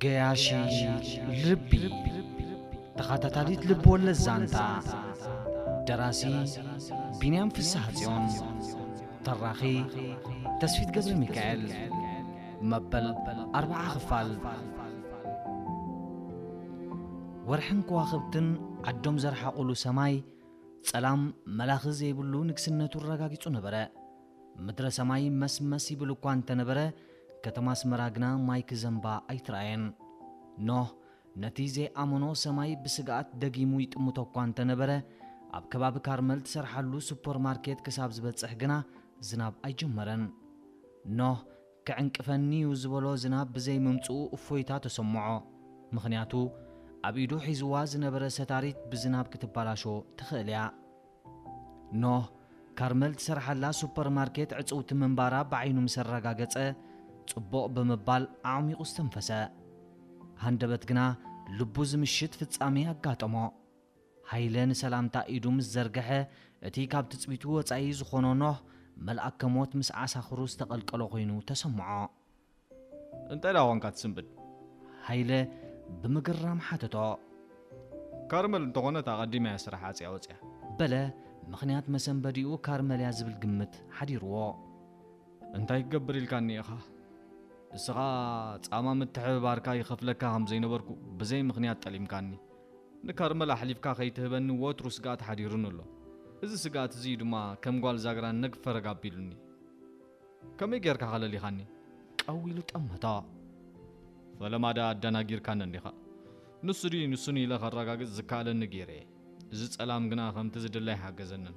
ገያሺ ልቢ። ተኸታታሊት ልብ ወለድ ዛንታ። ደራሲ ቢንያም ፍስሐ ጽዮን። ተራኺ ተስፊት ገብረ ሚካኤል። መበል ኣርብዓ ክፋል። ወርሕን ከዋኽብትን ዓዶም ዘርሓቑሉ ሰማይ፣ ጸላም መላኺ ዘይብሉ ንግስነቱ ኣረጋጊጹ ነበረ። ምድረ ሰማይ መስመስ ይብል እኳ እንተነበረ፣ ከተማ ኣስመራ ግና ማይ ክዘንባ ኣይትረኣየን። ኖህ ነቲ ዘይኣመኖ ሰማይ ብስግኣት ደጊሙ ይጥምቶ እኳ እንተነበረ፣ ኣብ ከባቢ ካርመል ትሰርሓሉ ሱፐርማርኬት ክሳብ ዝበጽሕ ግና ዝናብ ኣይጀመረን። ኖህ ክዕንቅፈኒ እዩ ዝበሎ ዝናብ ብዘይምምጽኡ እፎይታ ተሰምዖ። ምኽንያቱ ኣብ ኢዱ ሒዝዋ ዝነበረ ሰታሪት ብዝናብ ክትበላሾ ትኽእል እያ። ኖህ ካርመል ትሰርሓላ ሱፐርማርኬት ዕጽውቲ ምንባራ ብዓይኑ ምስ ኣረጋገጸ፣ ጽቡቕ ብምባል ኣዕሚቑ ዝተንፈሰ። ሃንደበት ግና ልቡ ዝምሽት ፍጻሜ ኣጋጠሞ። ሃይለ ንሰላምታ ኢዱ ምስ ዘርግሐ፣ እቲ ካብ ትጽቢቱ ወጻኢ ዝኾኖ ኖህ መልኣከ ሞት ምስ ዓሳኽሩ ዝተቐልቀሎ ኮይኑ ተሰምዖ። እንታይ ደኣ ኾንካ ትስንብድ? ሃይለ ብምግራም ሓተቶ። ካርመል እንተኾነት ኣቐዲማ እያ ስራሕ ዓጽያ ወጽያ። በለ፣ ምኽንያት መሰንበዲኡ ካርመል እያ ዝብል ግምት ሓዲርዎ። እንታይ ክገብር ኢልካኒ ኢኻ? ንስኻ ጻማ ምትሕብባርካ ይኸፍለካ ከም ዘይነበርኩ ብዘይ ምኽንያት ጠሊምካኒ። ንካርመል ኣሕሊፍካ ከይትህበኒ ወትሩ ስግኣት ሓዲሩኒ ኣሎ። እዚ ስግኣት እዚ እዩ ድማ ከም ጓል ዛግራ ነግ ፈረግ ኣቢሉኒ። ከመይ ጌርካ ከለሊኻኒ? ቀው ኢሉ ጠመቶ። ፈለማ ደኣ ኣደናጊርካኒ እንዲኻ። ንሱ ድዩ ንሱን ኢለ ከረጋግጽ ዝከኣለኒ ገይረ እየ። እዚ ጸላም ግና ከምቲ ዝድለ ኣይሓገዘንን።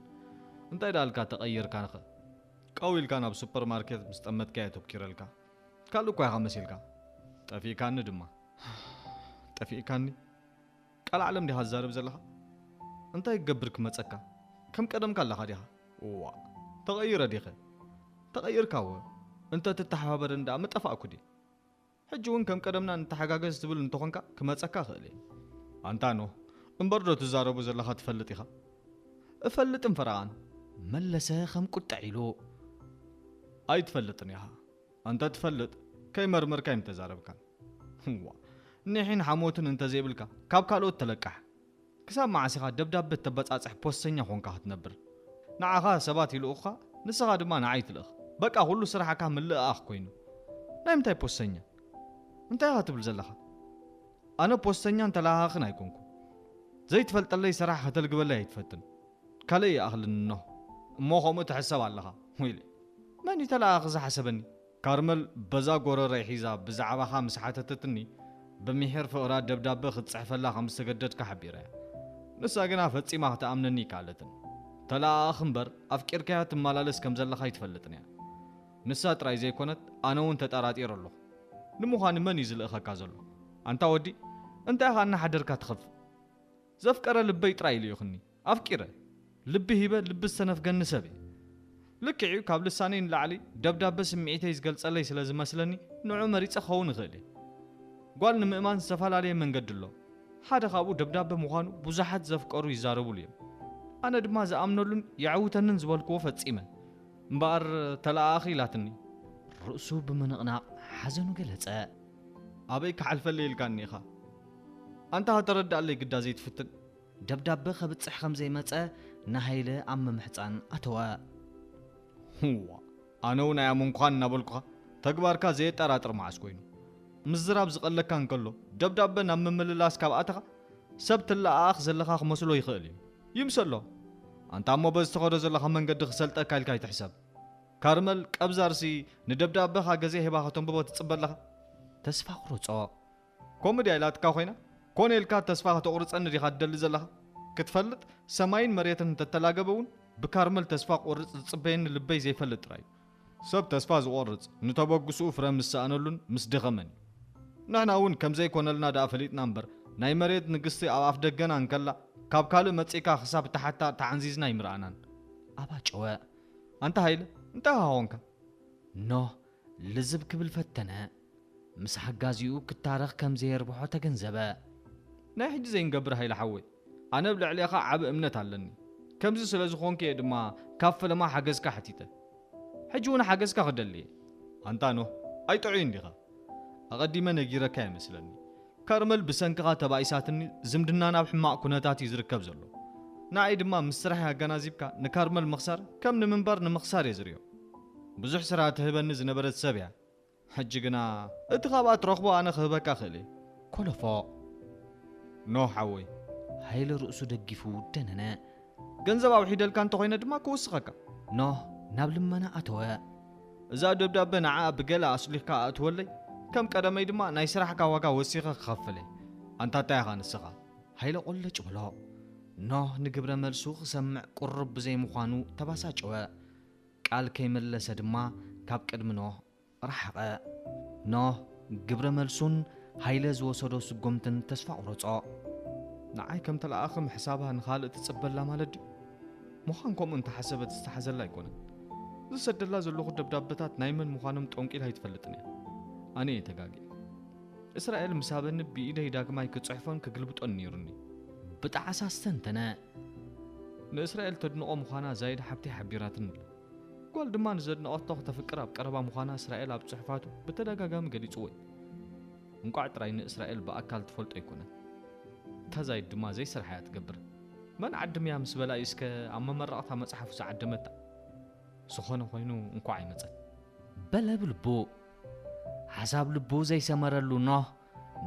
እንታይ ደኣልካ ተቐይርካንኸ? ቀው ኢልካ ናብ ሱፐርማርኬት ምስ ጠመትካ እየ ተኲረልካ። ካልእ እኳ ኢኻ መሲልካ። ጠፊእካኒ ድማ። ጠፊእካኒ? ቃል ዓለም ዲኻ ትዛረብ ዘለኻ? እንታይ ክገብር ክመጸካ? ከም ቀደምካ ኣለኻ ዲኻ? እዋ፣ ተቐይረ ዲኸ? ተቐይርካ እወ። እንተ ትተሓባበረኒ ደኣ ምጠፋእኩ ድየ? ሕጂ እውን ከም ቀደምና ንተሓጋገዝ ትብል እንተኾንካ ክመጸካ እኽእል እየ። ኣንታ ኖህ፣ እምበር ዶ ትዛረቦ ዘለኻ ትፈልጥ ኢኻ? እፈልጥን ፈረቓን፣ መለሰ ከም ቁጥዕ ኢሉ። ኣይትፈልጥን ኢኻ። እንተ ትፈልጥ ከይመርመርካ ኣይምተዛረብካን። እዋ፣ ኒሒን ሓሞትን እንተዘይብልካ ካብ ካልኦት ተለቃሕ። ክሳብ መዓስ ኢኻ ደብዳበ እተበጻጽሕ ፖስተኛ ኾንካ ክትነብር? ንዓኻ ሰባት ይልእኹኻ፣ ንስኻ ድማ ንዓይ ትልእኽ። በቃ ኩሉ ስራሕካ ምልእኣኽ ኮይኑ። ናይ ምንታይ ፖስተኛ? እንታይ ኢኻ ትብል ዘለኻ? ኣነ ፖስተኛን ተለኣኻኽን ኣይኮንኩ። ዘይትፈልጠለይ ስራሕ ከተልግበለይ ኣይትፈትን። ካልእ ይኣኽልኒ ኖህ። እሞ ከምኡ ትሕሰብ ኣለኻ። ወይለ፣ መን እዩ ተለኣኺ ዝሓሰበኒ? ካርመል በዛ ጎረረይ ሒዛ ብዛዕባኻ ምስ ሓተተትኒ፣ ብምሒር ፍቕራ ደብዳበ ክትጽሕፈላ ከም ዝተገደድካ ሓቢራ እያ። ንሳ ግና ፈጺማ ክትኣምነኒ ኣይከኣለትን። ተለኣኣኺ እምበር፣ ኣፍቂርካያ ትመላለስ ከም ዘለኻ ኣይትፈልጥን እያ። ንሳ ጥራይ ዘይኮነት፣ ኣነ እውን ተጠራጢረ ኣለኹ። ንምዃኑ መን እዩ ዝልእኸካ ዘሎ? ኣንታ ወዲ፣ እንታይ ኢኻ እናሓደርካ ትኸፍእ? ዘፍቀረ ልበይ ጥራይ ልኢኹኒ። ኣፍቂረ፣ ልቢ ሂበ፣ ልቢ ዝተነፍገኒ ሰብ እየ። ልክዕ እዩ፣ ካብ ልሳነይ ንላዕሊ ደብዳበ ስምዒተይ ዝገልጸለይ ስለ ዝመስለኒ፣ ንዑ መሪጸ ክኸውን እኽእል እየ። ጓል ንምእማን ዝተፈላለየ መንገዲ ኣሎ። ሓደ ካብኡ ደብዳበ ምዃኑ ብዙሓት ዘፍቀሩ ይዛረቡሉ እዮም። ኣነ ድማ ዝኣምነሉን የዕውተንን ዝበልክዎ ፈጺመ። እምበኣር ተለኣኣኺ ኢላትኒ። ርእሱ ብምንቕናቕ ሓዘኑ ገለጸ። ኣበይ ክሓልፈለይ ኢልካኒ ኢኻ? ኣንታ ከተረድኣለይ ግዳ ዘይትፍትን? ደብዳበ ከብጽሕ ከም ዘይመጸ ንሃይለ ኣብ ምምሕጻን ኣተወ። ህዋ፣ ኣነ እውን ኣይኣመንኩኻን እናበልኩኻ፣ ተግባርካ ዘየጠራጥር መዓስ ኮይኑ? ምዝራብ ዝቐለካ እንከሎ፣ ደብዳበ ናብ ምምልላስ ካብ ኣተኻ፣ ሰብ ትለኣኣኽ ዘለኻ ክመስሎ ይኽእል እዩ። ይምሰሎ። ኣንታ እሞ በዚ ትኸዶ ዘለኻ መንገዲ ክሰልጠካ ኢልካ ኣይትሕሰብ። ካርመል ቀብዛርሲ ንደብዳበኻ ግዜ ሂባ ከተንብቦ ትጽበ ኣለኻ? ተስፋ ቁረጾ። ከምኡ ድያ ኢላትካ ኮይና? ኮነ ኢልካ ተስፋ ከተቑርጸኒ ዲኻ ትደሊ ዘለኻ? ክትፈልጥ፣ ሰማይን መሬትን እንተተላገበ እውን ብካርመል ተስፋ ክቑርጽ ዝጽበየኒ ልበይ ዘይፈልጥ ጥራይ እዩ። ሰብ ተስፋ ዝቖርጽ፣ ንተበግስኡ ፍረ ምስ ሰኣነሉን ምስ ደኸመን እዩ። ንሕና እውን ከም ዘይኮነልና ደኣ ፈሊጥና እምበር፣ ናይ መሬት ንግስቲ ኣብ ኣፍ ደገና እንከላ፣ ካብ ካልእ መጺእካ ክሳብ እትሓታ ተዓንዚዝና ኣይምረኣናን። ኣባጨወ። ኣንታ ሃይለ፣ እንታይ ኢኻ ኾንካ? ኖህ ልዝብ ክብል ፈተነ። ምስ ሓጋዚኡ ክታረኽ ከም ዘየርብሖ ተገንዘበ። ናይ ሕጂ ዘይንገብር ሃይለ ሓወይ፣ ኣነ ኣብ ልዕሌኻ ዓቢ እምነት ኣለኒ። ከምዚ ስለ ዝኾንኩ እየ ድማ ካብ ፈለማ ሓገዝካ ሓቲተ። ሕጂ እውን ሓገዝካ ክደሊ እየ። ኣንታ ኖህ፣ ኣይጥዑይን ዲኻ? ኣቐዲመ ነጊረካ እየ መስለኒ። ካርመል ብሰንክኻ ተባኢሳትኒ፣ ዝምድናና ኣብ ሕማቕ ኩነታት እዩ ዝርከብ ዘሎ። ንዓይ ድማ ምስ ስራሐይ ኣገናዚብካ ንካርመል ምኽሳር ከም ንምንባር ንምኽሳር እየ ዝርእዮ። ብዙሕ ስራሕ ትህበኒ ዝነበረት ሰብ እያ። ሕጂ ግና እቲ ካብኣ ትረኽቦ ኣነ ክህበካ እኽእል እየ። ኮለፎ። ኖ ሓወይ። ሃይለ ርእሱ ደጊፉ ደነነ። ገንዘብ ኣውሒደልካ እንተኾይነ ድማ ክውስኸካ። ኖህ ናብ ልመና ኣተወ። እዛ ደብዳበ ንዓኣ ብገለ ኣስሊኽካ ኣእትወለይ፣ ከም ቀደመይ ድማ ናይ ስራሕካ ዋጋ ወሲኸ ክኸፍል እየ። ኣንታ እንታይ ኢኻ ንስኻ? ሃይለ ቆለጭ በሎ። ኖህ ንግብረ መልሱ ክሰምዕ ቁሩብ ብዘይምዃኑ ተባሳጨወ። ቃል ከይመለሰ ድማ ካብ ቅድሚ ኖህ ረሓቐ። ኖህ ግብረ መልሱን ሃይለ ዝወሰዶ ስጉምትን ተስፋ ቁረጾ። ንዓይ ከም ተለኣኸ ምሕሳባ ንኻልእ ትጽበላ ማለት ድዩ? ምዃን ከምኡ እንተሓሰበት ዝተሓዘላ ኣይኮነን። ዝሰደላ ዘለኹ ደብዳበታት ናይ መን ምዃኖም ጠንቂል ኣይትፈልጥን እያ። ኣነ እየ ተጋጊ። እስራኤል ምሳበኒ ብኢደይ ዳግማይ ክጽሕፎን ክግልብጦን ነይሩኒ። ብጣዕሳ ስተንተነ። ንእስራኤል ተድንቖ ምዃና ዛይድ ሓብተይ ሓቢራትኒ ኣላ። ጓል ድማ ንዘድነቐቶ ክተፍቅር ኣብ ቀረባ ምዃና እስራኤል ኣብ ጽሑፋቱ ብተደጋጋሚ ገሊጽዎ እዩ። እንቋዕ ጥራይ ንእስራኤል ብኣካል ትፈልጦ ኣይኮነን። እታ ዛይድ ድማ ዘይስራሕ እያ ትገብር። መን ዓድምያ ምስ በላ እዩ እስከ ኣብ መመረቕታ መጽሓፉ ዝዓደመታ? ዝኾነ ኮይኑ እንኳዕ ኣይመጸን። በለ ብልቡ። ሓሳብ ልቡ ዘይሰመረሉ ኖህ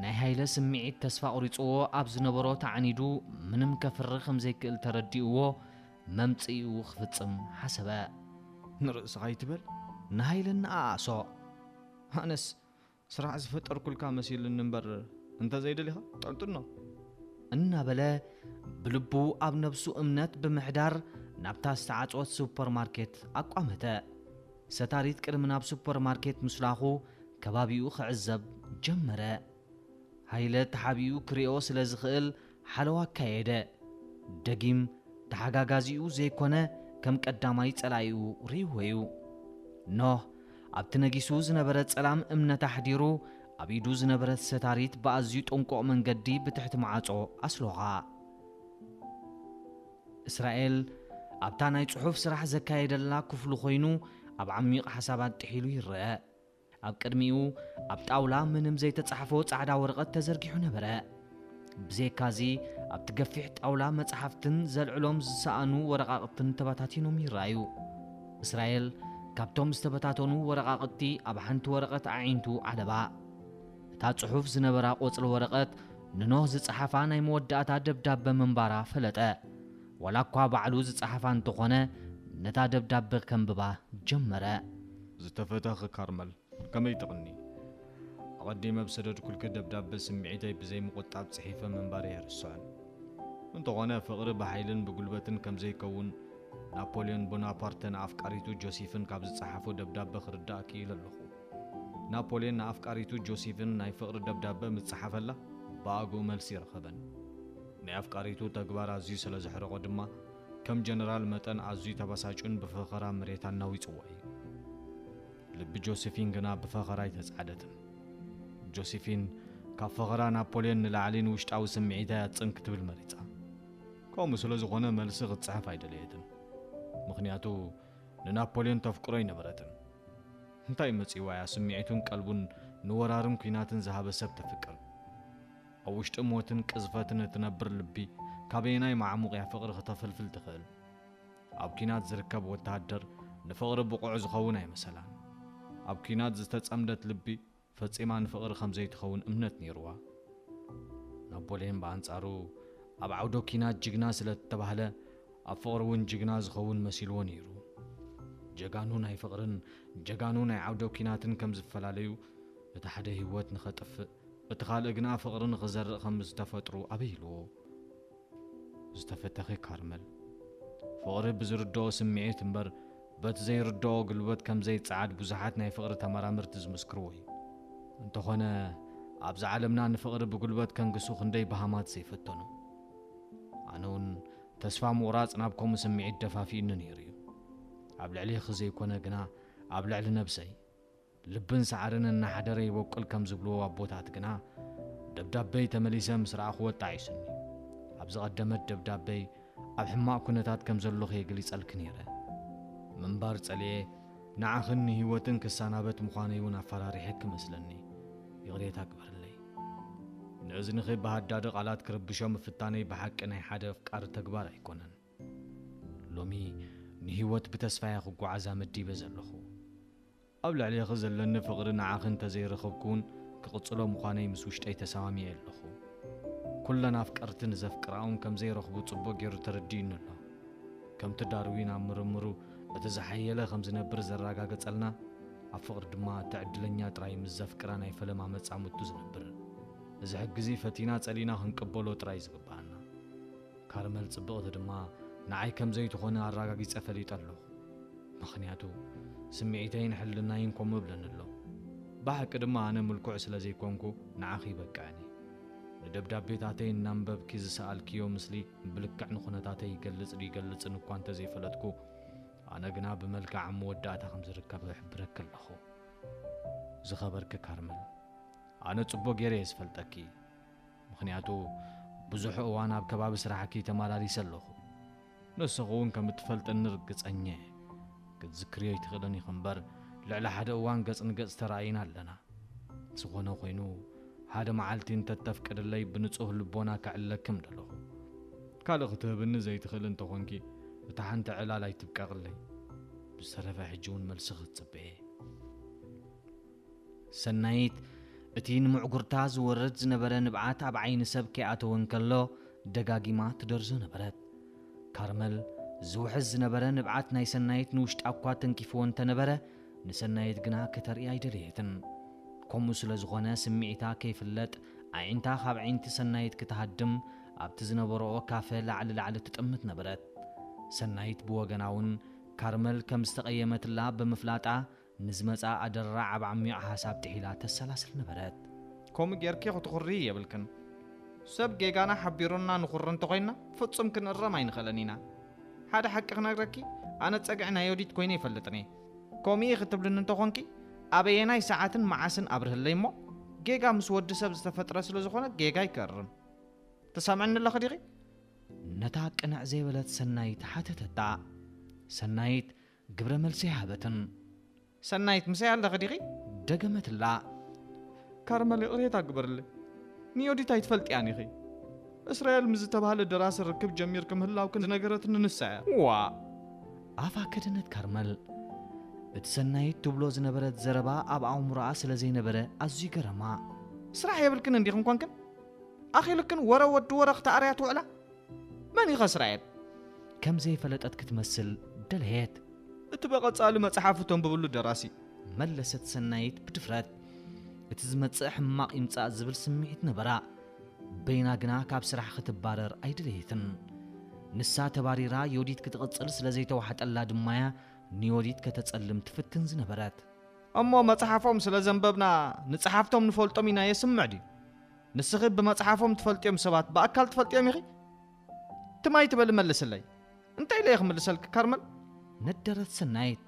ናይ ሃይለ ስምዒት ተስፋ ቁሪጽዎ ኣብ ዝነበሮ ተዓኒዱ ምንም ከፍሪ ከም ዘይክእል ተረዲእዎ መምጽኢኡ ክፍጽም ሓሰበ። ንርእስኻ ኣይትበል። ንሃይለ እናኣኣሶ። ኣነስ ስራሕ ዝፈጠርኩልካ መሲሉኒ እምበር እንተዘይደሊኻ ጠንጥኖ። እናበለ ብልቡ ኣብ ነብሱ እምነት ብምሕዳር ናብታ ዝተዓጽወት ሱፐርማርኬት ኣቋመተ። ሰታሪት ቅድሚ ናብ ሱፐርማርኬት ምስላኹ ከባቢኡ ክዕዘብ ጀመረ። ሃይለ ተሓቢኡ ክሪኦ ስለ ዝኽእል ሓለዋ ኣካየደ። ደጊም ተሓጋጋዚኡ ዘይኮነ ከም ቀዳማይ ጸላኢኡ ርእይዎ እዩ። ኖህ ኣብቲ ነጊሱ ዝነበረ ጸላም እምነት ኣሕዲሩ ኣብ ኢዱ ዝነበረት ሰታሪት ብኣዝዩ ጥንቁቕ መንገዲ ብትሕቲ መዓጾ ኣስሎኻ። እስራኤል ኣብታ ናይ ጽሑፍ ስራሕ ዘካየደላ ክፍሉ ኮይኑ ኣብ ዓሚቕ ሓሳባት ጥሒሉ ይረአ። ኣብ ቅድሚኡ ኣብ ጣውላ ምንም ዘይተጻሕፎ ጻዕዳ ወረቐት ተዘርጊሑ ነበረ። ብዘይካዚ ኣብቲ ገፊሕ ጣውላ መጻሕፍትን ዘልዕሎም ዝሰኣኑ ወረቓቕትን ተበታቲኖም ይረኣዩ። እስራኤል ካብቶም ዝተበታተኑ ወረቓቕቲ ኣብ ሓንቲ ወረቐት ኣዒንቱ ዓለባ። እታ ጽሑፍ ዝነበራ ቆጽሊ ወረቐት ንኖህ ዝጸሓፋ ናይ መወዳእታ ደብዳበ ምንባራ ፈለጠ። ዋላ እኳ ባዕሉ ዝጸሓፋ እንተኾነ ነታ ደብዳበ ከንብባ ጀመረ። ዝተፈተኺ ካርመል፣ ከመይ ትቕኒ? ኣቐዲመ ብሰደድኩልኪ ደብዳበ ስምዒተይ ብዘይ ምቑጣብ ጽሒፈ ምንባረይ ኣይርስዖን። እንተኾነ ፍቕሪ ብሓይልን ብጉልበትን ከም ዘይከውን ናፖልዮን ቦናፓርተ ንኣፍቃሪቱ ጆሲፍን ካብ ዝጸሓፎ ደብዳበ ክርዳእ ክኢለ ኣለኹ። ናፖልዮን ንኣፍቃሪቱ ጆሲፍን ናይ ፍቕሪ ደብዳበ ምስ ጸሓፈላ ብኣግኡ መልሲ ረኸበን። ናይ ኣፍቃሪቱ ተግባር ኣዝዩ ስለ ዘሕረቖ ድማ ከም ጀነራል መጠን ኣዝዩ ተበሳጩን ብፈኸራ መሬት ኣናዊጽዎ እዩ። ልቢ ጆሲፊን ግና ብፈኸራ ኣይተጻዕደትን። ጆሲፊን ካብ ፈኸራ ናፖልዮን ንላዕሊ ንውሽጣዊ ስምዒታ እያ ጽን ክትብል መሪጻ። ከምኡ ስለ ዝኾነ መልሲ ክትጽሕፍ ኣይደለየትን። ምኽንያቱ ንናፖልዮን ተፍቅሮ ኣይነበረትን። እንታይ መጺዋ እያ ስምዒቱን ቀልቡን ንወራርን ኲናትን ዝሃበ ሰብ ተፍቅር? ኣብ ውሽጢ ሞትን ቅዝፈትን እትነብር ልቢ ካበየናይ መዓሙቕ እያ ፍቕሪ ክተፈልፍል ትኽእል? ኣብ ኲናት ዝርከብ ወተሃደር ንፍቕሪ ብቑዕ ዝኸውን ኣይመሰላን። ኣብ ኲናት ዝተጸምደት ልቢ ፈጺማ ንፍቕሪ ከም ዘይትኸውን እምነት ነይርዋ። ናፖልዮን ብኣንጻሩ ኣብ ዓውደ ኲናት ጅግና ስለ እተባህለ ኣብ ፍቕሪ እውን ጅግና ዝኸውን መሲልዎ ነይሩ። ጀጋኑ ናይ ፍቕርን ጀጋኑ ናይ ዓውደ ኲናትን ከም ዝፈላለዩ፣ እቲ ሓደ ህይወት ንኸጥፍእ እቲ ካልእ ግና ፍቕሪ ንኽዘርእ ከም ዝተፈጥሩ ኣበይልዎ። ዝተፈተኺ ካርመል፣ ፍቕሪ ብዝርድኦ ስምዒት እምበር በቲ ዘይርድኦ ጉልበት ከም ዘይጸዓድ ብዙሓት ናይ ፍቕሪ ተመራመርቲ ዝምስክርዎ እዩ። እንተኾነ ኣብዚ ዓለምና ንፍቕሪ ብጉልበት ከንግሱ ክንደይ በሃማት ዘይፈተኑ። ኣነ እውን ተስፋ ምቑራጽ ናብ ከምኡ ስምዒት ደፋፊኡኒ ነይሩ እዩ። ኣብ ልዕሌኺ ዘይኮነ ግና ኣብ ልዕሊ ነብሰይ። ልብን ሳዕርን እናሓደረ ይበቁል ከም ዝብልዎ ኣቦታት ግና፣ ደብዳበይ ተመሊሰ ምስ ረኣኹዎ ኣጣዒሱኒ። ኣብ ዝቐደመት ደብዳበይ ኣብ ሕማቕ ኩነታት ከም ዘለኹ እየ ገሊጸልኪ ነይረ። ምንባር ጸልየ፣ ንዓኽን ንህይወትን ክሰናበት ምዃነይ እውን ኣፈራሪሐኪ መስለኒ። ይቕሬታ ግበርለይ። ንእዝንኺ ብሃዳዲ ቃላት ክርብሾ ምፍታነይ ብሓቂ ናይ ሓደ ኣፍቃሪ ተግባር ኣይኮነን። ሎሚ ንህይወት ብተስፋ እየ ክጓዓዛ መዲበ ዘለኹ። ኣብ ልዕሌኺ ዘለኒ ፍቕሪ ንዓኺ እንተዘይረኸብኩ እውን ክቕጽሎ ምዃነይ ምስ ውሽጠይ ተሰማሚዐ ኣለኹ። ኩለን ኣፍቀርቲ ንዘፍቅራኦም ከም ዘይረኽቡ ጽቡቕ ገይሩ ተረዲኡኒ ኣሎ። ከምቲ ዳርዊን ኣብ ምርምሩ እቲ ዝሓየለ ከም ዝነብር ዘረጋገጸልና፣ ኣብ ፍቕሪ ድማ እቲ ዕድለኛ ጥራይ ምስ ዘፍቅራ ናይ ፈለማ መጻምድቱ ዝነብር። እዚ ሕጊ እዚ ፈቲና ጸሊእና ክንቅበሎ ጥራይ ዝግብኣና። ካርመል ጽብቕቲ ድማ ንዓይ ከም ዘይትኾነ ኣረጋጊጸ ፈሊጠ ኣለኹ። ምኽንያቱ ስምዒተይን ሕልናይን ከምኡ እብለኒ ኣሎ። ብሓቂ ድማ ኣነ ምልኩዕ ስለ ዘይኮንኩ ንዓኺ ይበቅዕኒ። ንደብዳቤታተይ እናንበብኪ ዝሰኣልክዮ ምስሊ ብልክዕ ንኹነታተይ ይገልጽ ድዩ ይገልጽን እኳ እንተዘይፈለጥኩ፣ ኣነ ግና ብመልክዕ ኣብ መወዳእታ ከም ዝርከብ እሕብረኪ ኣለኹ። ዝኸበርኪ ካርመል፣ ኣነ ጽቡቕ ገይረ እየ ዝፈልጠኪ። ምኽንያቱ ብዙሕ እዋን ኣብ ከባቢ ስራሕኪ ተመላሊሰ ኣለኹ። ንስኺ እውን ከም እትፈልጥኒ ርግጸኛ እየ። ክትዝክርዮ ኣይትኽእልን ኢኺ እምበር፣ ልዕሊ ሓደ እዋን ገጽ ንገጽ ተራእይና ኣለና። ዝኾነ ኮይኑ፣ ሓደ መዓልቲ እንተተፍቅድለይ ብንጹህ ልቦና ክዕለኪ ምደለኹ። ካልእ ክትህብኒ ዘይትኽእሊ እንተኾንኪ፣ እታ ሓንቲ ዕላል ኣይትብቀቕለይ። ብዝተረፈ ሕጂ እውን መልስኺ ክጽበ እየ። ሰናይት እቲ ንምዕጉርታ ዝወርድ ዝነበረ ንብዓት ኣብ ዓይኒ ሰብ ከይኣተወ እንከሎ ደጋጊማ ትደርዞ ነበረት። ካርመል ዝውሕዝ ዝነበረ ንብዓት ናይ ሰናይት ንውሽጣ እኳ ተንኪፍዎ እንተነበረ፣ ንሰናይት ግና ከተርኢ ኣይደለየትን። ከምኡ ስለ ዝኾነ ስምዒታ ከይፍለጥ ኣዒንታ ካብ ኣዒንቲ ሰናይት ክትሃድም ኣብቲ ዝነበረኦ ካፈ ላዕሊ ላዕሊ ትጥምት ነበረት። ሰናይት ብወገና እውን ካርመል ከም ዝተቐየመትላ ብምፍላጣ ንዝመጻ ኣደራዕ ኣብ ዓሚቕ ሓሳብ ጥሒላ ተሰላስል ነበረት። ከምኡ ጌርኪ ክትኹሪ የብልክን። ሰብ ጌጋና ሓቢሩና ንኹሪ እንተኾይንና ፍጹም ክንእረም ኣይንኽእልን ኢና። ሓደ ሓቂ ክነግረኪ፣ ኣነ ጸግዒ ናይ ዮዲት ኮይነ ኣይፈልጥን እየ። ከምኡ ክትብልኒ እንተኾንኪ፣ ኣበየናይ ሰዓትን መዓስን ኣብርህለይ እሞ፣ ጌጋ ምስ ወዲ ሰብ ዝተፈጥረ ስለ ዝኾነ ጌጋይ ክእርም። ትሰምዕኒ ኣለኺ ዲኺ? ነታ ቅንዕ ዘይበለት ሰናይት ሓተተታ። ሰናይት ግብረ መልሲ ኣይሃበትን። ሰናይት፣ ምሳይ ኣለኺ ዲኺ? ደገመትላ። ካርመል፣ ይቕሬታ ግበርለይ። ንዮዲት ኣይትፈልጥያን ኢኺ። እስራኤል ምስ ዝተባህለ ደራሲ ርክብ ጀሚርኪ ምህላውክን ዝነገረትኒ ንሳ እያ። ዋ! ኣፋ ከደነት ካርመል። እቲ ሰናይት ትብሎ ዝነበረት ዘረባ ኣብ ኣእምሮኣ ስለ ዘይነበረ ኣዝዩ ገረማ። ስራሕ የብልክን እንዲኽን ኮንክን? ኣኺሉክን ወረ ወዲ ወረ ክተኣርያ ትውዕላ? መን ኢኸ እስራኤል? ከም ዘይፈለጠት ክትመስል ደለየት። እቲ ብቐጻሊ መጽሓፉ ተንብብሉ ደራሲ። መለሰት ሰናይት ብድፍረት። እቲ ዝመጽእ ሕማቕ ይምጻእ ዝብል ስምዒት ነበራ። በይና ግና ካብ ስራሕ ክትባረር ኣይደለየትን። ንሳ ተባሪራ ዮዲት ክትቕጽል ስለ ዘይተዋሕጠላ ድማያ ንዮዲት ከተጸልም ትፍትን ዝነበረት። እሞ መጽሓፎም ስለ ዘንበብና ንጸሓፍቶም ንፈልጦም ኢና የስምዕ ድዩ? ንስኺ ብመጽሓፎም ትፈልጥዮም ሰባት ብኣካል ትፈልጥዮም ኢኺ? ትማይ ትበሊ መልስለይ። እንታይ ኢለ እየ ክምልሰልኪ ካርመል? ነደረት ሰናይት።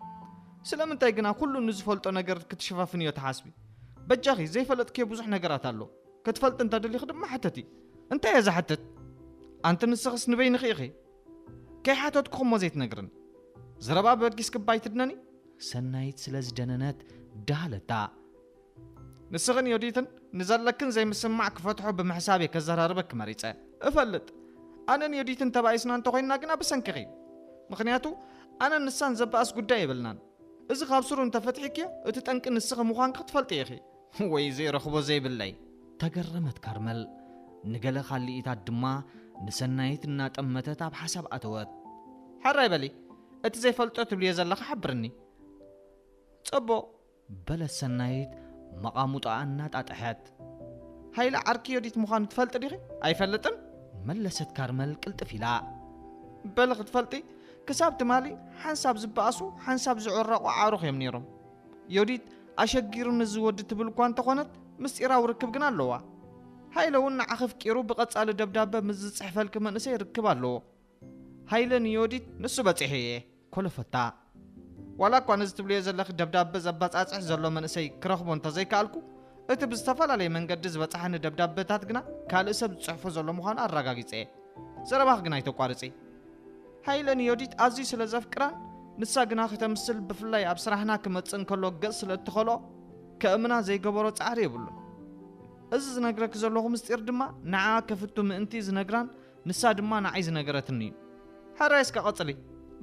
ስለምንታይ ግና ኩሉ ንዝፈልጦ ነገር ክትሽፋፍንዮ ትሓስቢ? በጃኺ ዘይፈለጥክዮ ብዙሕ ነገራት ኣሎ። ክትፈልጢ እንተደሊኺ ድማ ሕተቲ። እንታይ እየ ዝሓትት? ኣንቲ ንስኽስ ንበይንኺ ኢኺ። ከይሓተትኩ እሞ ዘይትነግርኒ። ዘረባ በጊስኪ እባ ኣይትድነኒ። ሰናይት ስለ ዝደነነት ደሃለታ። ንስኽን ዮዲትን ንዘለክን ዘይምስምማዕ ክፈትሖ ብምሕሳብ እየ ከዘራርበኪ መሪጸ። እፈልጥ፣ ኣነን ዮዲትን ተባኢስና እንተኾይንና ግና ብሰንክኺ እዩ። ምኽንያቱ ኣነን ንሳን ዘባእስ ጉዳይ የብልናን። እዚ ካብ ስሩ እንተፈቲሕክዮ እቲ ጠንቂ ንስኺ ምዃንኪ ክትፈልጢ ኢኺ። ወይ ዘይረኽቦ ዘይብለይ። ተገረመት ካርመል። ንገለ ካልኢታት ድማ ንሰናይት እናጠመተት ኣብ ሓሳብ ኣተወት። ሕራይ በሊ፣ እቲ ዘይፈልጦ ትብልዮ ዘለኺ ሓብርኒ። ጽቡቕ። በለት ሰናይት መቓሙጣኣ እናጣጠሐት። ሃይለ ዓርኪ ዮዲት ምዃኑ ትፈልጢ ዲኺ? ኣይፈልጥን። መለሰት ካርመል ቅልጥፍ ኢላ። በሊ ክትፈልጢ፣ ክሳብ ትማሊ ሓንሳብ ዝበኣሱ ሓንሳብ ዝዕረቑ ኣዕሩኽ እዮም ነይሮም። ዮዲት ኣሸጊሩኒ እዚ ወዲ ትብል እኳ እንተኾነት ምስጢራዊ ርክብ ግን ኣለዋ። ሃይለ እውን ንዓኺ ኣፍቂሩ ብቐጻሊ ደብዳበ ምስ ዝጽሕፈልኪ መንእሰይ ርክብ ኣለዎ። ሃይለ ንዮዲት ንሱ በጺሑ እየ። ኮለፈታ። ዋላ እኳ ነዚ ትብልዮ ዘለኺ ደብዳበ ዘባጻጽሕ ዘሎ መንእሰይ ክረኽቦ እንተዘይከኣልኩ፣ እቲ ብዝተፈላለየ መንገዲ ዝበጽሓኒ ደብዳበታት ግና ካልእ ሰብ ዝጽሕፎ ዘሎ ምዃኑ ኣረጋጊጸ እየ። ዘረባኺ ግና ኣይተቋርጺ። ሃይለ ንዮዲት ኣዝዩ ስለ ዘፍቅራን ንሳ ግና ከተምስል ብፍላይ ኣብ ስራሕና ክመጽእ እንከሎ ገጽ ስለ እትኸልኦ ከእምና ዘይገበሮ ጻዕሪ የብሉን። እዚ ዝነግረኪ ዘለኹ ምስጢር ድማ ንዓ ከፍቱ ምእንቲ ዝነግራን ንሳ ድማ ንዓይ ዝነገረትኒ እዩ። ሕራይ እስከ ቀጽሊ።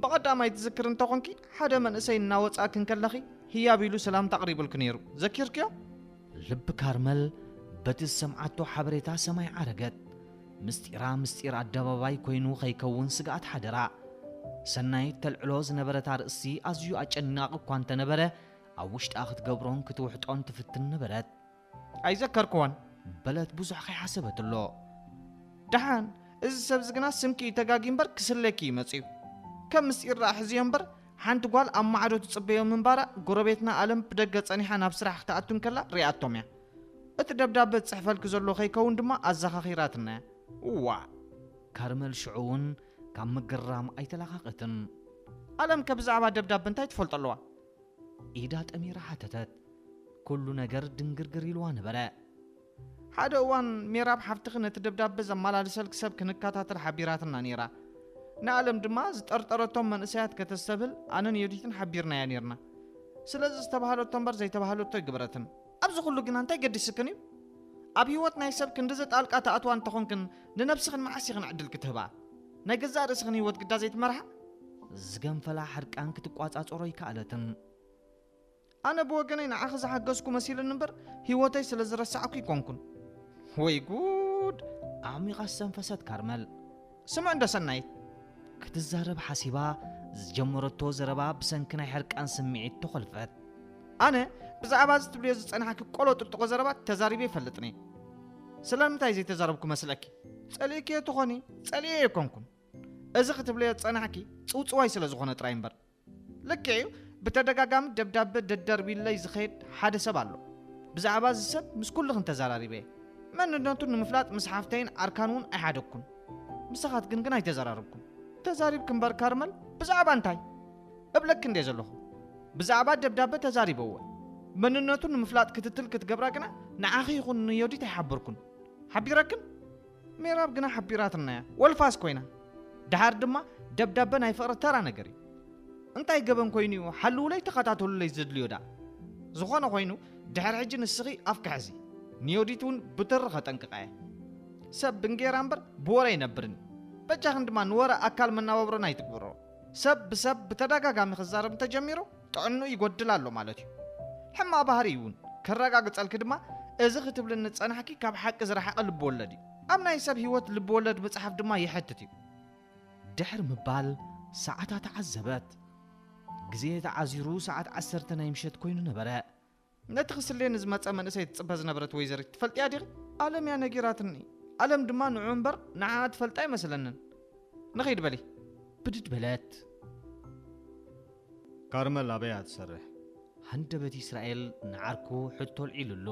ብቐዳማይ ትዝክር እንተኾንኪ ሓደ መንእሰይ እናወጻእኪ እንከለኺ ህያብ ኢሉ ሰላምታ ኣቕሪቡልኪ ነይሩ። ዘኪርክዮ? ልቢ ካርመል በቲ ዝሰምዓቶ ሓበሬታ ሰማይ ዓረገት። ምስጢራ ምስጢር ኣደባባይ ኮይኑ ከይከውን ስግኣት ሓደራ። ሰናይት ተልዕሎ ዝነበረት ኣርእስቲ ኣዝዩ ኣጨናቒ እኳ እንተነበረ ኣብ ውሽጣ ክትገብሮን ክትውሕጦን ትፍትን ነበረት። ኣይዘከርክዎን። በለት ብዙሕ ከይሓሰበትሎ። ደሓን፣ እዚ ሰብዚ ግና ስምኪ እዩ ተጋጊ እምበር ክስለኪ እዩ መጺኡ። ከም ምስጢር ደኣ ሕዝዮ እምበር ሓንቲ ጓል ኣብ ማዕዶ ትጽበዮ ምንባራ ጎረቤትና ኣለም ብደገ ጸኒሓ ናብ ስራሕ ክትኣቱ እንከላ ሪኣቶም እያ። እቲ ደብዳበ ዝጽሕፈልኪ ዘሎ ከይከውን ድማ ኣዘኻኺራትና እያ። እዋእ! ካርመል ሽዑ እውን ካብ ምግራም ኣይተላቐቐትን። ኣለም ከ ብዛዕባ ደብዳበ እንታይ ትፈልጦ ኣለዋ? ኢዳ ጠሚራ ሓተተት። ኩሉ ነገር ድንግርግር ኢልዋ ነበረ። ሓደ እዋን ሜራብ ሓፍትኺ ነቲ ደብዳበ ዘመላልሰልኪ ሰብ ክንከታተል ሓቢራትና ነይራ። ንኣለም ድማ ዝጠርጠረቶም መንእሰያት ከተስተብህል ኣነን ዮዲትን ሓቢርናያ ነይርና። ስለዚ ዝተባህለቶ እምበር ዘይተባህለቶ ኣይግበረትን። ኣብዚ ኩሉ ግና እንታይ ገዲስክን እዩ? ኣብ ህይወት ናይ ሰብ ክንድዚ ጣልቃ ትኣትዋ እንተኾንክን ንነብስኽን መዓስ ኢኽን ዕድል ክትህባ? ናይ ገዛእ ርእስኽን ህይወት ግዳ ዘይትመርሓ? ዝገንፈላ ሕርቃን ክትቋጻጸሮ ኣይከኣለትን። ኣነ ብወገነይ ንዓኺ ዝሓገዝኩ መሲሉኒ እምበር ህይወተይ ስለ ዝረሳዕኩ ኣይኮንኩን። ወይ ጉድ! ኣዕሚቓ ዝተንፈሰት ካርመል። ስምዕ እንዶ ሰናይት። ክትዛረብ ሓሲባ ዝጀመረቶ ዘረባ ብሰንኪ ናይ ሕርቃን ስምዒት ተኾልፈት። ኣነ ብዛዕባ እዚ ትብልዮ ዝጸናሕኪ ቆሎ ጥርጥቆ ዘረባ ተዛሪበ ይፈልጥኒ። ስለምንታይ ዘይተዛረብኩ መስለኪ? ጸሊእክዮ ትኾኒ? ጸሊኤ ኣይኮንኩን። እዚ ክትብልዮ ዝጸናሕኪ ጽውጽዋይ ስለ ዝኾነ ጥራይ እምበር። ልክዕ እዩ፣ ብተደጋጋሚ ደብዳበ ደደርቢለይ ዝኸይድ ሓደ ሰብ ኣሎ። ብዛዕባ እዚ ሰብ ምስ ኩልኽን ተዘራሪበ። መንነቱ ንምፍላጥ ምስ ሓፍተይን ዓርካን እውን ኣይሓደግኩን። ምሳኻትክን ግን ኣይተዘራረብኩን። ተዛሪብኪ እምበር ካርመል፣ ብዛዕባ እንታይ? እብለኪ እንደ ዘለኹ። ብዛዕባ ደብዳበ ተዛሪበወ። መንነቱ ንምፍላጥ ክትትል ክትገብራ ግና ንዓኺ ይኹን ንዮዲት ኣይሓበርኩን። ሓቢረክን? ሜራብ ግና ሓቢራትና እያ። ወልፋስ ኮይና። ደሓር ድማ ደብዳበ ናይ ፍቕሪ ተራ ነገር እዩ። እንታይ ገበን ኮይኑ እዩ ሓልውለይ ተኸታተሉለይ ዘድልዮ ደኣ? ዝኾነ ኮይኑ ድሕሪ ሕጂ ንስኺ ኣፍኪ ሕዚ። ንዮዲት እውን ብትሪ ከጠንቅቓ እየ። ሰብ ብእንጌራ እምበር ብወረ ኣይነብርን እዩ። በጃኽን ድማ ንወረ ኣካል መናባብሮና ኣይትግብሮ። ሰብ ብሰብ ብተደጋጋሚ ክዛረብ እንተጀሚሩ ጥዕንኡ ይጎድል ኣሎ ማለት እዩ። ሕማቕ ባህሪ እዩ እውን። ከረጋግጸልኪ ድማ እዚ ክትብልኒ ዝጸናሕኪ ካብ ሓቂ ዝረሓቐ ልብወለድ እዩ። ኣብ ናይ ሰብ ህይወት ልብወለድ ምጽሓፍ ድማ የሕትት እዩ። ድሕሪ ምባል ሰዓታ ተዓዘበት። ግዜ ተዓዚሩ ሰዓት ዓሰርተ ናይ ምሸት ኮይኑ ነበረ። ነቲ ክስልየኒ ዝመጸ መንእሰይ ትጽበ ዝነበረት ወይዘሪት ትፈልጥያ ዲኺ? ኣለም እያ ነጊራትኒ። ኣለም ድማ ንዑ እምበር ንዓኣ ትፈልጣ ኣይመስለንን። ንኺድ በሊ። ብድድ በለት። ካርመል ኣበይ እያ ትሰርሕ? ሃንደበት እስራኤል ንዓርኩ ሕቶ ኣልዒሉሉ።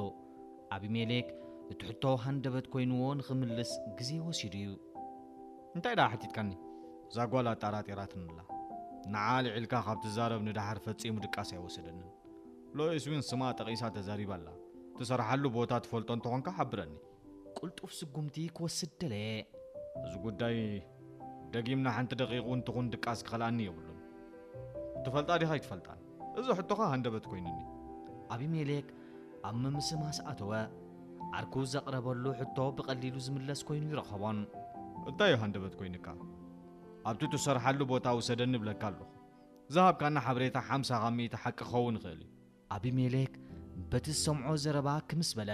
ኣቢሜሌክ እቲ ሕቶ ሃንደበት ኮይንዎ ንኽምልስ ግዜ ወሲዱ እዩ። እንታይ ደኣ ሓቲትካኒ? እዛ ጓል ኣጠራጢራትኒ ኣላ። ንዓ ኣልዒልካ ካብ ትዛረብ ንደሓር ፈጺሙ ድቃስ ኣይወሰደንን። ሎይስ ዊን ስማ ጠቒሳ ተዛሪባ ኣላ። ትሰርሓሉ ቦታ ትፈልጦ እንተኾንካ ሓብረኒ። ቅልጡፍ ስጉምቲ ክወስድ ደለየ። እዚ ጉዳይ ደጊምና ሓንቲ ደቂቕ እውን ትኹን ድቃስ ክኸልኣኒ የብሉን። ትፈልጣ ዲኻ ኣይትፈልጣን? እዚ ሕቶኻ ሃንደበት ኮይኑኒ። ኣቢሜሌክ ኣብ ምምስማስ ኣተወ። ዓርኩ ዘቕረበሉ ሕቶ ብቐሊሉ ዝምለስ ኮይኑ ይረኸቦን። እንታይ እዩ ሃንደበት ኮይኑካ? ኣብቲ ትሰርሓሉ ቦታ ውሰደኒ እብለካ ኣለኹ። ዝሃብካና ሓበሬታ ሓምሳ ካብ ሚእቲ ሓቂ ክኸውን ይኽእል እዩ። ኣቢሜሌክ በቲ ዝሰምዖ ዘረባ ክምስ በለ።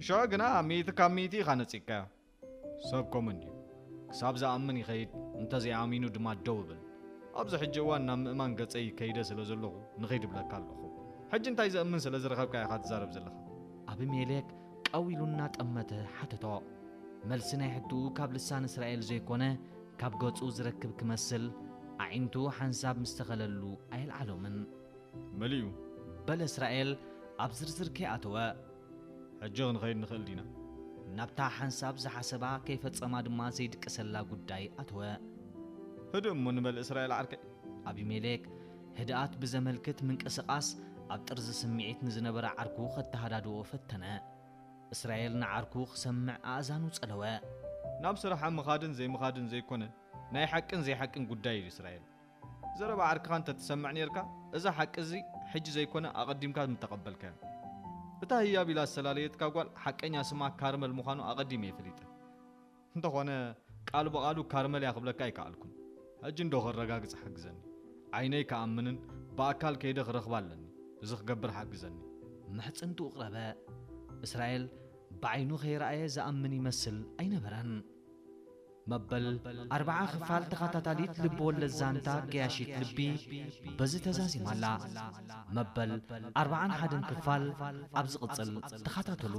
ሽዑ ግና ሚእቲ ካብ ሚእቲ ኢኻ ነጺግካዮ። ሰብ ከምኡ እንድዩ። ክሳብ ዝኣምን ይኸይድ፣ እንተዘይኣሚኑ ድማ ደው እብል። ኣብዚ ሕጂ እዋን ናብ ምእማን ገጸይ ከይደ ስለ ዘለኹ ንኸይድ እብለካ ኣለኹ። ሕጂ እንታይ ዘእምን ስለ ዝረኸብካ ኢኻ ትዛረብ ዘለኻ? ኣቢሜሌክ ቀው ኢሉ እናጠመተ ሓተቶ። መልሲ ናይ ሕቶኡ ካብ ልሳን እስራኤል ዘይኮነ ካብ ገጹ ዝረክብ ክመስል ኣዒንቱ ሓንሳብ ምስ ተኸለሉ ኣየልዓሎምን። መሊኡ። በለ እስራኤል ኣብ ዝርዝር ከይኣተወ። ሕጂ ክንኸይድ ንኽእል ዲና? ናብታ ሓንሳብ ዝሓሰባ ከይፈጸማ ድማ ዘይድቅሰላ ጉዳይ ኣተወ። ህድእ እሞ ንበል እስራኤል ዓርከይ። ኣቢሜሌክ ህድኣት ብዘመልክት ምንቅስቓስ ኣብ ጥርዚ ስምዒት ንዝነበረ ዓርኩ ከተሃዳድኦ ፈተነ። እስራኤል ንዓርኩ ክሰምዕ ኣእዛኑ ጸለወ። ናብ ስራሓ ምኻድን ዘይምኻድን ዘይኮነ፣ ናይ ሓቅን ዘይሓቅን ጉዳይ እዩ እስራኤል። ዘረባ ዓርክኻ እንተ ትሰምዕ ኔርካ፣ እዚ ሓቂ እዚ ሕጂ ዘይኮነ ኣቐዲምካ ምተቐበልካዮ። እታ ህያብ ኢላ ዝሰላለየትካ ጓል ሓቀኛ ስማ ካርመል ምዃኑ ኣቐዲመ እየ ፈሊጠ። እንተኾነ ቃል ብቓሉ ካርመል እያ ክብለካ ኣይከኣልኩን። ሕጂ እንዶ ከረጋግጽ ሓግዘኒ። ዓይነይ ክኣምንን ብኣካል ከይደ ክረኽባ ኣለኒ። እዚ ክገብር ሓግዘኒ። ምሕጽንትኡ ቅረበ። እስራኤል ብዓይኑ ከይረኣየ ዝኣምን ይመስል ኣይነበረን። መበል ኣርብዓ ክፋል ተኸታታሊት ልቢ ወለድ ዛንታ ገያሺት ልቢ በዚ ተዛዚማ ኣላ። መበል ኣርብዓን ሓደን ክፋል ኣብ ዝቕጽል ተኸታተሉ።